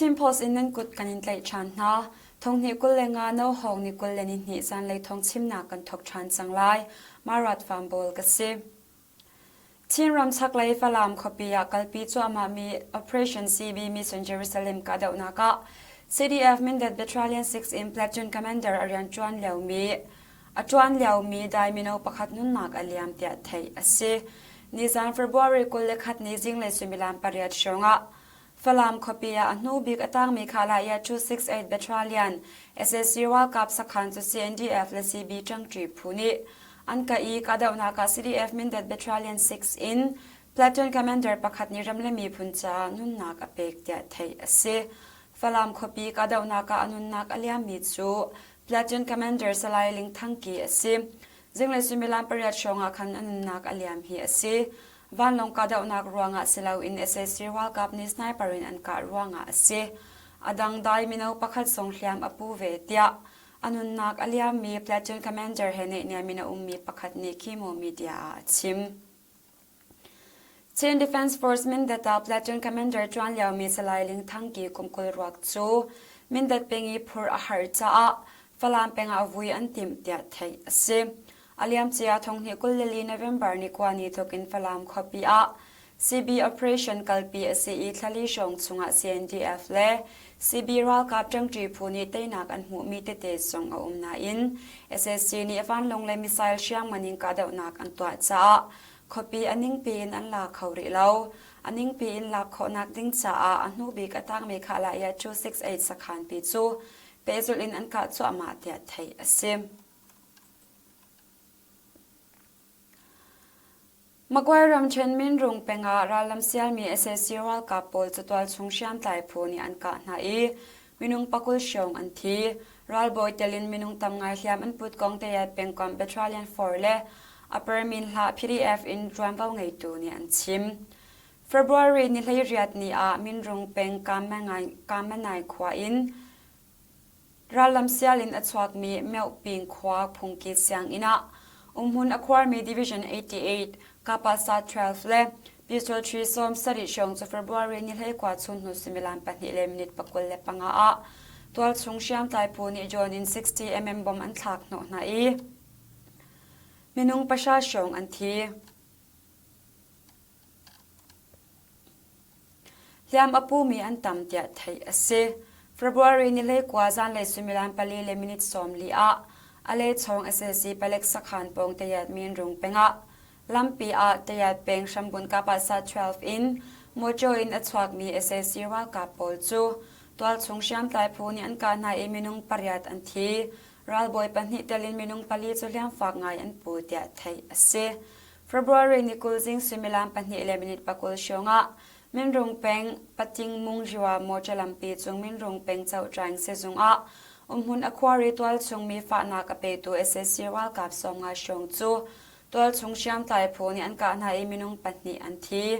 Chin Post in nan kut kan in tlaih ṭhan hna. Thonghnih 25 no hawng ni 22 zanlei thawng chimnak kan thawk ṭhan cang lai. Marat Fambawl ka si. Chinram chaklei Falam khuapi ah kalpi cuahmahmi Operation CB Mission Jerusalem kahdohnak ah CDF Mindat Battalion 6 in Platoon Commander a rianṭuan liomi a ṭuan liomi Dai mino pakhat nunnak a liam tiah theih a si. Nizan February 21 ni zinglei suimilam pariat hrawng ah Falam khuapi ah a hnu bik a tangmi Khalaya 268 Battalion sac ralkap sakhan cu CNDF le CB ṭangṭi phu nih an kah i kahdohnak ah CDF Mindat Battalion 6 in platoon commander pakhat nih ram le miphun caah nunnak a pek tiah theih a si. Falam khuapi kahdohnak ah a nunnak a liammi cu platoon commander Salai Ling Thang Ki a si. Zinglei suimilam pariat hrawng ah khan a nunnak a liam hi a si. Vanlawng kahdohnak ruangah si loin sac ralkap nih sniper in an kah ruangah a si. A dang dai mino pakhat zong hliam a pu ve tiah a nunnak a liammi platoon commander he naihniam in a ummi pakhat nih Kimo media ah a chim. Chin Defense Force Mindat ah platoon commander ṭuan liomi Salai Ling Thang Ki kum 20 ruak cu Mindat peng i phurh a har caah Falam peng ah vui an timh tiah theih a si. A liamcia thonghnih 24 November ni kua ni thawk in Falam khuapi ah CB operation kalpi a si i thlali hrawng chungah CNDF le CB ralkap ṭangṭi phu nih teinak an hmuhmi tete zong a um nain sac nih vanlawng le missile hriamngan in kahdohnak an tuah caah khuapi a ningpi in an la kho rih lo. A ningpi in lak khawhnak ding caah a hnu bik a tangmi Khalaya 268 sakhanpi cu pehzulh in an kah cuahmah tiah theih a si. Magway ramṭhen Minrung peng ah rallam sialmi sac ralkap pawl cu tualchung hriamtlai phu nih an kah hna i minung pakul hrawng an thi. Ralbawi tel in minung tam ngai hliam an put kong Tayat pengkomh Battalion 4 le Upper Minhlah PDF in ṭuanvo ngeitu nih an chim. February ni 18 ni ah Minrung peng Kamanai khua in Rallam sial in a chuakmi Myohping khua phungki sianginn ah umhmun a khuarmi Division 88, Kapasa 12 le Pistol 3 sawm sarih hrawng cu February ni 19 chun hnu suimilam pahnih le minute 25 ah tualchung hriamtlai phu nih drone in 60 mm bomb an thlak hnawh hna i minung pahra hrawng an thi. Hliam a pumi an tam tiah theih a si. February ni 19 zanlei suimilam pali le minute 40 ah a lechawng sac palek sakhan pawng Tayat Minrung peng ah lampi ah Tayat peng hrambun Kapasa 12 in mawṭaw in a chuakmi sac ralkap pawl cu tualchung hriamtlai phu nih an kah hna i minung pariat an thi. Ralbawi pahnih tel in minung pali cu hliam fak ngai an pu tiah theih a si. February ni 20 zing suimilam pahnih le minute pakul hrawng ah Minrung peng Pating Mungrua mawṭaw lampi cung Minrung peng Chohṭaing sizung ah umhmun a khuari tualchung mi fahnak a petu sac ralkap 50 hrawng cu tualchung hriamtlai phu nih an kah hna i minung pahnih an thi.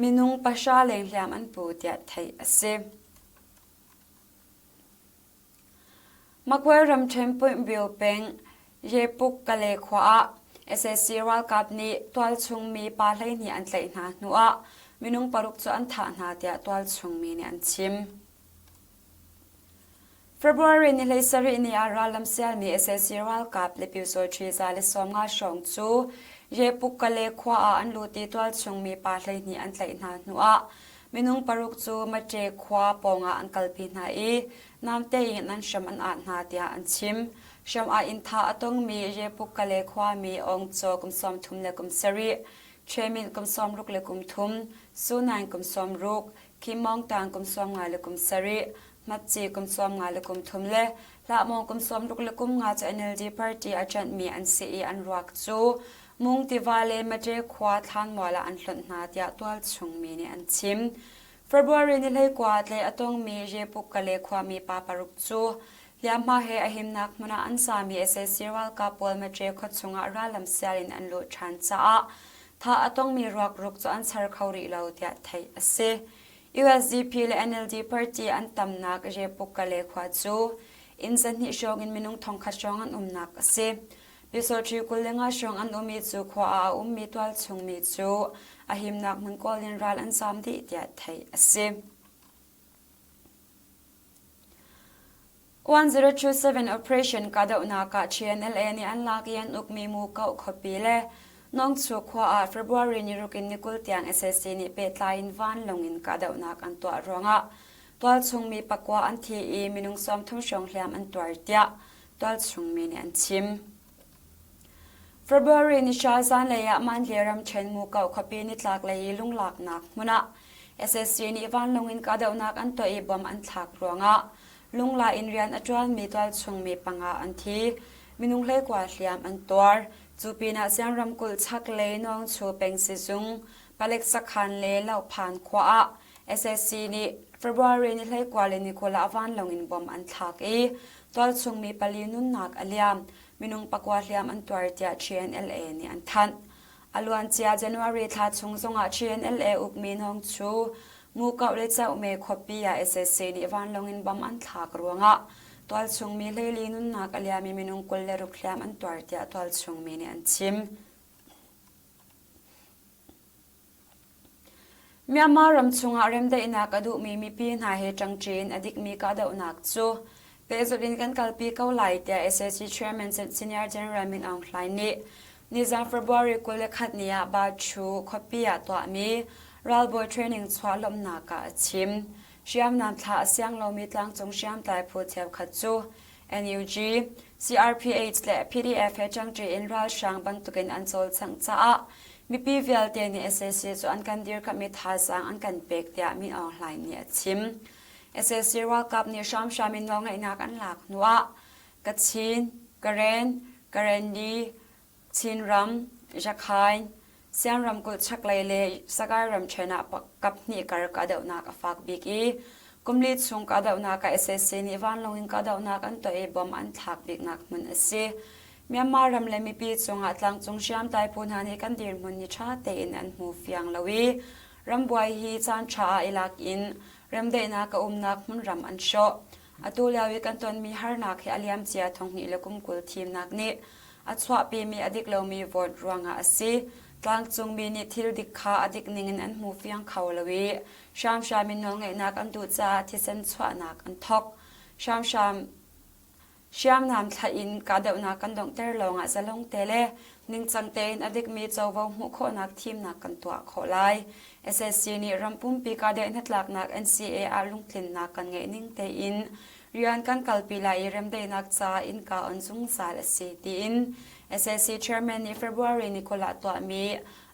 Minung pahra leng hliam an pu tiah theih a si. Magway ramṭhen Puinhbio peng Yepuk Kale khua ah sac ralkap nih tualchung mi pa 12 an tlaih hna hnuah minung paruk cu an thah hna tiah tualchung mi nih an chim. February ni 17 ni ah rallam sialmi sac ralkap le Pyusawṭhi 150 hrawng cu Yepuk Kale khua ah an lut i tualchung mi pa 12 an tlaih hna hnuah minung paruk cu Mate khua pawngah an kalpi hna i namte in an hram an ah hna tiah an chim. Hram ah inn tha a tongmi Yepuk Kale khuami Aung Chaw kum 33 le kum sarih, Chemint kum 60 le kum thum, Sunaing kum 60, Kim Mong Tang kum 50 le kum sarih, Matci kum 50 le kum thum le Hlahmawng kum 60 le kum nga cu NLD party a ṭanhmi an si i an ruak cu Mung tiva le Mate khua thlanmual ah an hlonh hna tiah tualchung mi nih an chim. February ni 19 tlei a tongmi Yepuk Kale khuami pa paruk cu hliamhma he a himnak hmun ah an sami sac ralkap pawl Mate khua chungah rallam sial in an luh ṭhan caah thah a tongmi ruak ruk cu an char kho rih lo tiah theih a si. USDP le NLD party an tamnak Yepuk Kale khua cu inn zahnih hrawng in minung thongkhat hrawng an umnak a si. Pyusawṭhi 25 hrawng an um i cu khua ah a ummi tualchung mi cu a himnak hmun kawl in ral an zaam dih tiah theih a si. 1027 Operation kahdohnak ah TNLA nih an lak i an ukmi Mukoh khuapi le Nawngchu khua ah February ni ruk in ni 20 tiang sac nih pehtlai in vanlawng in kahdohnak an tuah ruangah tualchung mi pakua an thi i minung 30 hrawng hliam an tuar tiah tualchung mi nih an chim. February ni hra zanlei ah Mandalay ramṭhen Mukoh khuapi nitlak lei i lunglaknak hmun ah sac nih vanlawng in kahdohnak an tuah i bomb an thlak ruangah lungla in rian a ṭuanmi tualchung mi panga an thi. Minung 19 hliam an tuar. Cu pinah Siang ramkulh chaklei Nawngchu peng sizung, palek sakhan le Lohphan khua ah sac nih February ni 21 le ni 20 ah vanlawng in bomb an thlak i tualchung mi pali nunnak a liam. Minung pakua hliam an tuar tiah TNLA nih an thanh. A luancia January thla chung zongah TNLA ukmi Nawng Chu, Mukoh le Cauhme khuapi ah sac nih vanlawng in bom an thlak ruangah tualchung mi hleili nunnak a liami minung 26 hliam an tuar tiah tualchung mi nih an chim. Myanmar ram chungah remdaihnak a duhmi mipi hna he ṭangṭi in a dikmi kahdohnak cu pehzulh in kan kalpi ko lai tiah sac Chairman Senior General Min Aung Hlaing nih nizan February 21 ni ah Bachu khuapi ah tuahmi ralbawi training chuah lawmhnak ah a chim. Hriamnam thlah a siang lomi tlangcung hriamtlai phu cheukhat cu NUG, CRPH le PDF he ṭangṭi in ralhrang bantukin an cawlcangh caah mipi vialte nih sac cu an kan dirkamh i thazaang an kan pek tiah Min Aung Hlaing nih a chim. Sac ralkap nih hramhram in nawlngeihnak an lak hnuah Kachin, Karen, Karenni, Chinram, Rakhine, Siam ramkulh chaklei le Sagaing ramṭhen ah kaphnih kar kahdohnak a fak bik i kumli chung kahdohnak ah sac nih vanlawng in kahdohnak an tuah i bomb an thlak biknak hmun a si. Myanmar ram le mipi cungah tlangcung hriamtlai phu hna nih kan dirhmun ni ṭha tein an hmu fiang lo i rambuai hi caanṭha ah i lak in remdaihnak a umnak hmunram an hrawh. Atu lio i kan tonmi harnak hi a liamcia thonghnih le kum 20 thimnak nih a chuahpimi a dik lomi vote ruangah a si. Tlangcungmi nih thil dik kha a dik ningin an hmu fiang kho lo i hramhram in nawlngeihnak an duh caah thisen chuahnak an thawk. Hramhram hriamnam thlaih in kahdohnak kan donghter lawngah zalong te le ningcang tein a dikmi covo hmuh khawhnak thimnak kan tuah khawh lai. SSC nih ram pumpi kahdaih hnatlaknak NCA ah lungtlinnak kan ngeih ning tein rian kan kalpi lai i remdaihnak ca innka on zungzal a si tiin SAC chairman nih February ni 20 ah tuahmi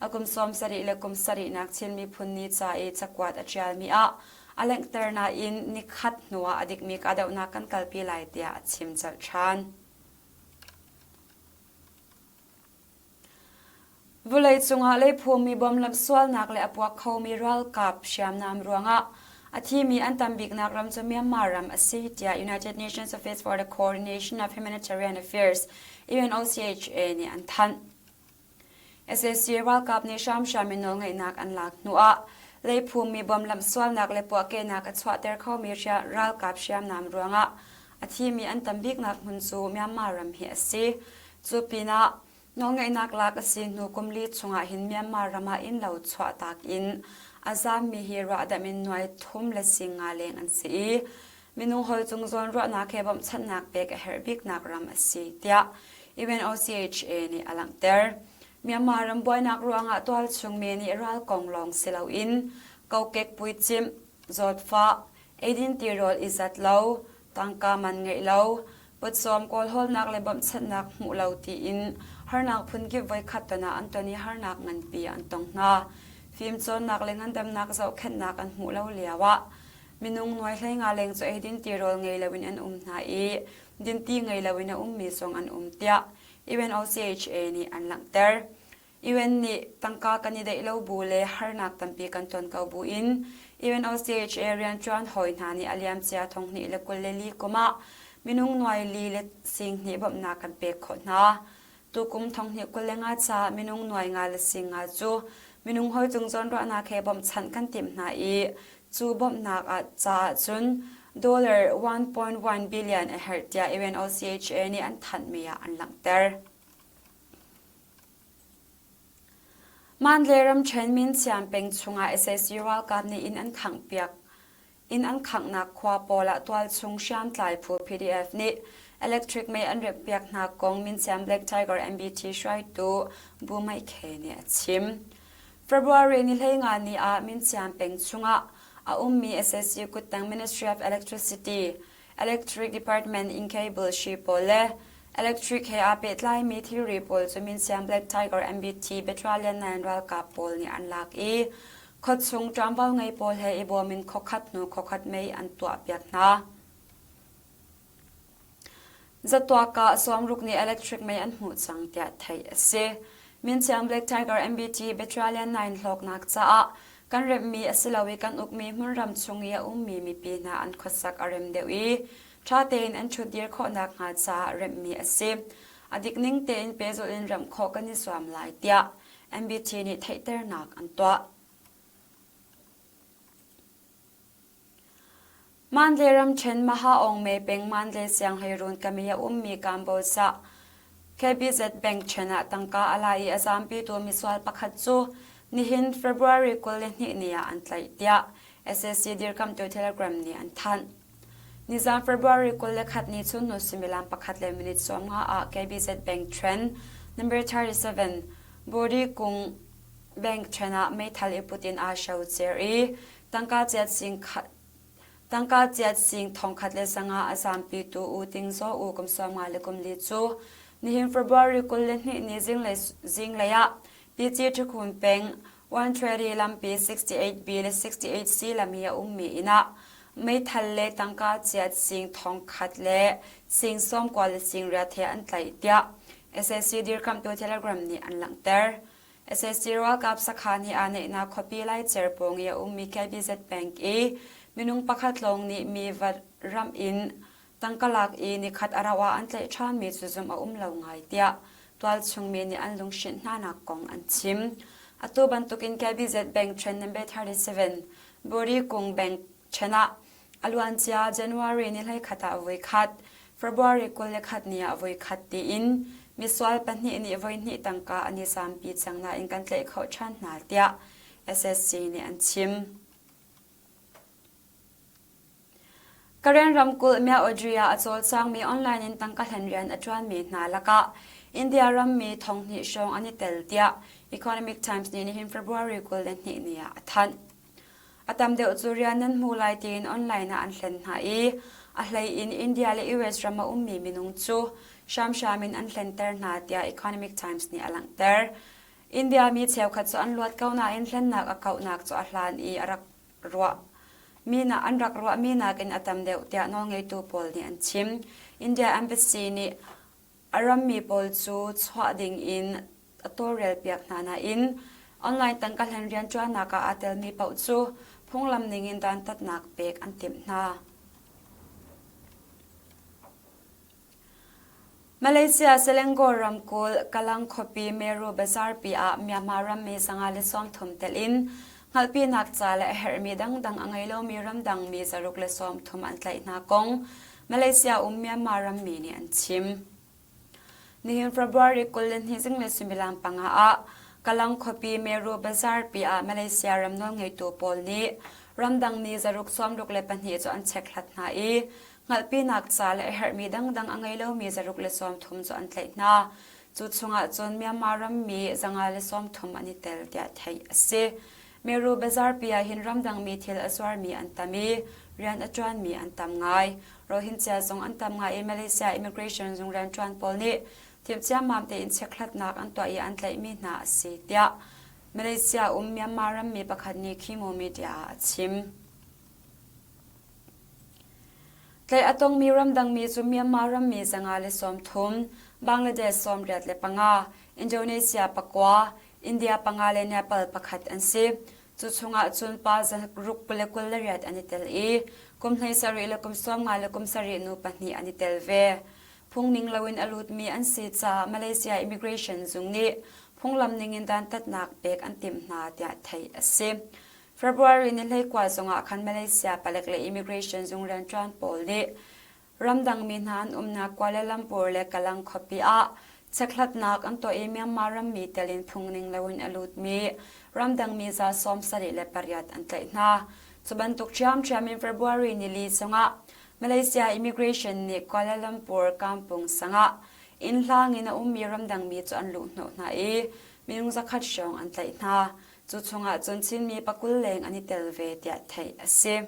a kum 70 le kum sarihnak Chin Miphun Ni ca i cakuat a ṭialmi ah a langhter nain nikhat hnuah a dikmi kahdohnak kan kalpi lai tiah a chim colh ṭhan. Vawleicung ah leiphumi bomb sualnak le a puak khomi ralkap hriamnam ruangah a thimi an tam biknak ram cu Myanmar ram a si tiah United Nations Office for the Coordination of Humanitarian Affairs UNOCHA nih an thanh. Sac ralkap nih hramhram in nawlngeihnak an lak hnuah leiphumi bomb lamhsualnak le puahkehnak a chuahter khomi ralkap hriamnam ruangah a thimi an tam biknak hmun cu Myanmar ram hi a si. Cu pinah nawlngeihnak lak a si hnu kum li chungah hin Myanmar ram ah innlo chuahtak in a zaammi hi ruahdamh in nuai thum le sing nga leng an si i minung hawi cung zawnruahnak he bawmhchanhnak pek a herh biknak ram a si tiah UNOCHA nih a langhter. Myanmar ram buainak ruangah tualchung mi nih ral kong lawng si loin kokek puicimh, zawtfah, eidin tirawl i zat lo, tangka man ngeih lo, pawcawm kawlhawlnak le bawmhchanhnak hmuh lo tiin harnak phunkip voikhat ton ah an ton i harnak nganpi an tong hna. Fimcawnnak le ngandamnak zohkhenhnak an hmuh lo lioah minung nuai 15 leng cu eidin tirawl ngei loin an um hna i dinti ngei loin a ummi zong an um tiah UNOCHA nih an langhter. UN nih tangka kan i deih lo bu le harnak tampi kan ton ko buin UNOCHA rianṭuan hawi hna nih a liamcia 2024 kum ah minung nuai li le sing hnih bawmhnak kan pek khawh hna. Tukum 2025 caah minung nuai nga le sing nga cu minung hawi cung zawnruahnak he bawmhchanh kan timh hna i cu bawmhnak ah caah cun dollar 1.1 billion a herh tiah UNOCHA nih an thanhmi ah an langhter. Mandalay ramṭhen Minsiam peng chungah sac ralkap nih inn an khanghpiak. Inn an khanghnak khua pawl ah tualchung hriamtlai phu PDF nih electric mei an remhpiak hna kong Minsiam Black Tiger MBT hruaitu Bu Mai Khe nih a chim. February ni 15 ni ah Minsiam peng chungah a ummi SSU kuttang Ministry of Electricity, Electric Department in cable hri pawl le electric he aa pehtlaimi thilri pawl cu Minsiam Black Tiger MBT Battalion 9 ralkap pawl nih an lak i Khuachung ṭuanvo ngei pawl he i bawm in khuakhat hnu khuakhat mei an tuahpiak hna. Zatuak ah sawmruk nih electric mei an hmuh cang tiah theih a si. Minciang Black Tiger MBT Battalion 9 hlawknak caah kan remhmi a si lo i kan ukmi hmunram chung i a ummi mipi hna an khuasak a rem deuh i ṭha tein an ṭhutdir khawh nakhnga caah remhmi a si. A dik ning tein pehzulh in remh khawh kan i zuam lai tiah MBT nih theihternak an tuah. Mandalay ramṭhen Mahaong me peng Mandalay sianghleiruun kami a ummi Kamboja KBZ Bank ṭhen ah tangka a la i a zaampitu misual pakhat cu nihin February 22 ni ah an tlaih tiah SAC dirkamhtu Telegram nih an thanh. Nizaan February 21 ni chunhnu suimilam pakhat le minute 15 ah KBZ Bank ṭhen number 37 Body kung bank ṭhen ah meithal i put in aa hrocer i tangka chiat sing tangka chiat sing 1015 a zaampitu U Ting Zaw U kum 54 cu nihin February 22 ni zinglei zinglei ah PC Ṭhikhun peng 130 lampi 68B le 68C lam i a ummi inn ah meithal le tangka chiat sing thongkhat le sing sawmkua le sing riat he an tlaih tiah sac dirkamhtu Telegram nih an langhter. Sac ralkap sakhan hi aa neihnak khuapi Laicer pawng i a ummi KBZ Bank i minung pakhat lawng nih mi va ramh in tangka lak i nikhat a rauh ah an tlaih ṭhanmi cu zumh a um lo ngai tiah tualchung mi nih an lunghrinh hnanak kong an chim. Atu bantukin KBZ Bank ṭhen number 37 Buri Kung Bank ṭhen ah a luancia January ni 21 ah voikhat, February 21 ni ah voikhat tiin misual pahnih nih voihnih tangka an i zampi cang nain kan tlaih khawh ṭhan hna tiah SSC nih an chim. Karen ramkulh Myaodri ah a cawlcangmi online in tangka hlen rian a ṭuanmi hna lakah India rammi thonghnih hrawng an i tel tiah Economic Times nih nihin February 22 ni ah a thanh. A tam deuh cu rian nan hmu lai tiin online ah an hlen hna i a hlei in India le US ram a ummi minung cu hramhram in an hlenter hna tiah Economic Times nih a langhter. India mi cheukhat cu an luat ko nain hlennak a kauhnak cu a hlan i a rak ruah mi an rak ruahmi nakin a tam deuh tiah nawlngeitu pawl nih an chim. India Embassy nih a rammi pawl cu chuah ding in a tawlrelpiak hna nain online tangka hlen rianṭuannak ah aa telmi paoh cu phunglam ningin dantatnak pek an timh hna. Malaysia Selangor ramkulh Kalang khuapi Meru Bazarpi ah Myanmar rammi 130 telh in hngalhpinak ca le a herhmi dangdang a ngei lomi ramdang mi 130 an tlaih hna kong Malaysia um Myanmar rammi nih an chim. Nihin February 22 zinglei suimilam panga ah Kalang khuapi Meru Bazarpi ah Malaysia ram nawlngeitu pawl nih ramdang mi 162 cu an chekhlat hna i Hngalhpinak ca le a herhmi dangdang a ngei lomi 130 cu an tlaih hna. Cu chungah cun Myanmar rammi 130 an i tel tiah theih a si. Meru Bazarpi ah hin ramdangmi thil a zuarmi an tam i rian a ṭuanmi an tam ngai. Rohingya zong an tam ngai i Malaysia Immigration zung rianṭuan pawl nih timhciammam tein chekhlatnak an tuah i an tlaihmi hna a si tiah Malaysia um Myanmar rammi pakhat nih Khimo Media ah a chim. Tlaih a tongmi ramdangmi cu Myanmar rammi 130, Bangladesh 85, Indonesia pakua, India panga le Nepal pakhat an si. Cu chungah cun pa zaruk le 28 an i tel i kum 17 le kum 50 le kum sarih nu pahnih an i tel ve. Phungning loin a lutmi an si caah Malaysia Immigration zung nih phunglam ningin dantatnak pek an timh hna tiah theih a si. February ni 19 zongah khan Malaysia palek le immigration zung rianṭuan pawl nih ramdangmi hna an umnak Kuala Lumpur le Kalang khuapi ah chekhlatnak an tuah i Myanmar rammi tel in phungning loin a lutmi ramdangmi za 78 an tlaih hna. Cu bantuk ṭhiamṭhiam in February nili chungah Malaysia Immigration nih Kuala Lumpur kampung sangah inn hlang in a ummi ramdangmi cu an luhhnawh hna i minung zakhat hrawng an tlaih hna. Cu chungah cun Chinmi pakul leng an i tel ve tiah theih a si.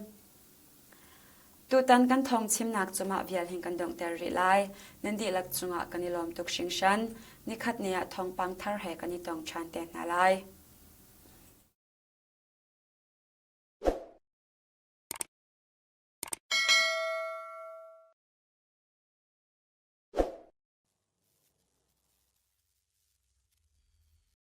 Tutan kan thawng chimnak cu mah vial hin kan donghter rih lai. Nan dihlak cungah kan i lawm tuk hringhran. Nikhat ni ah thawngpang thar he kan i tong ṭhan te hna lai.